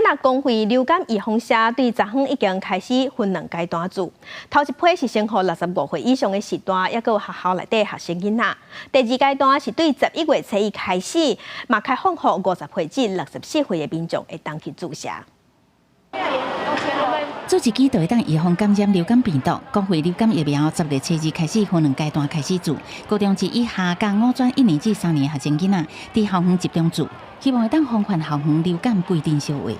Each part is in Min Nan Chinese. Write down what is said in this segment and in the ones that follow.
若公費流感預防射對昨昏已經開始分兩階段注，頭一批是先予65歲以上的序大，抑閣有學校內底學生囡仔。第二階段是對11月初一開始，嘛開放予50歲至64歲的民眾會當去注射。注一劑就會當預防感染流感病毒。公費流感疫苗10月初二開始分兩階段開始注，高中職以下佮五專一年至三年學生囡仔，佇校園集中注，希望會當防範校園流感規陣相話。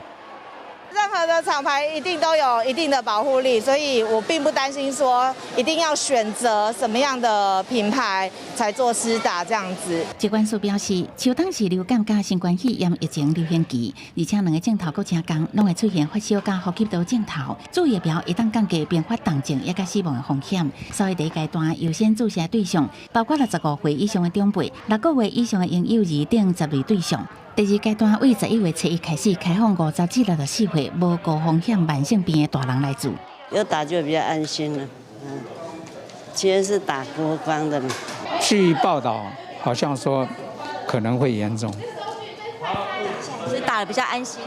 任何的廠牌一定都有一定的保護力，所以我並不擔心說一定要選擇什麼樣的品牌才做施打這樣子。疾管署表示，秋冬是流感佮新冠肺炎疫情流行期，而且兩个症頭閣誠仝，攏會出現發燒佮呼吸道症頭。注疫苗會當降低併發重症抑佮死亡的風險，所以第一階段優先注射對象包括65歲以上的長輩、6個月以上的嬰幼兒等十類對象。第二階段為11月初一開始開放50至64歲無高風險慢性病的大人來注。有打就比較安心了，既然是打國光的嘛。據報道，好像說可能會嚴重。是打得比較安心。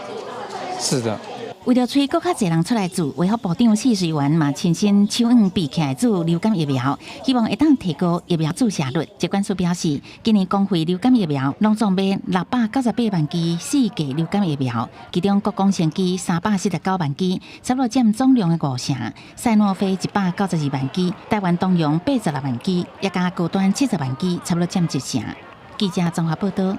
是的。為著催閣較濟人出來注，衛福部長許瑞元嘛親身手腕備起來注流感疫苗，希望會當提高疫苗注射率。疾管署表示，今年公費流感疫苗攏總買698萬劑四價流感疫苗，其中國光生機349萬劑，差不多佔總量的五成；賽諾菲192萬劑，台灣東洋86萬劑，抑加高端70萬劑，差不多佔一成。記者綜合報道。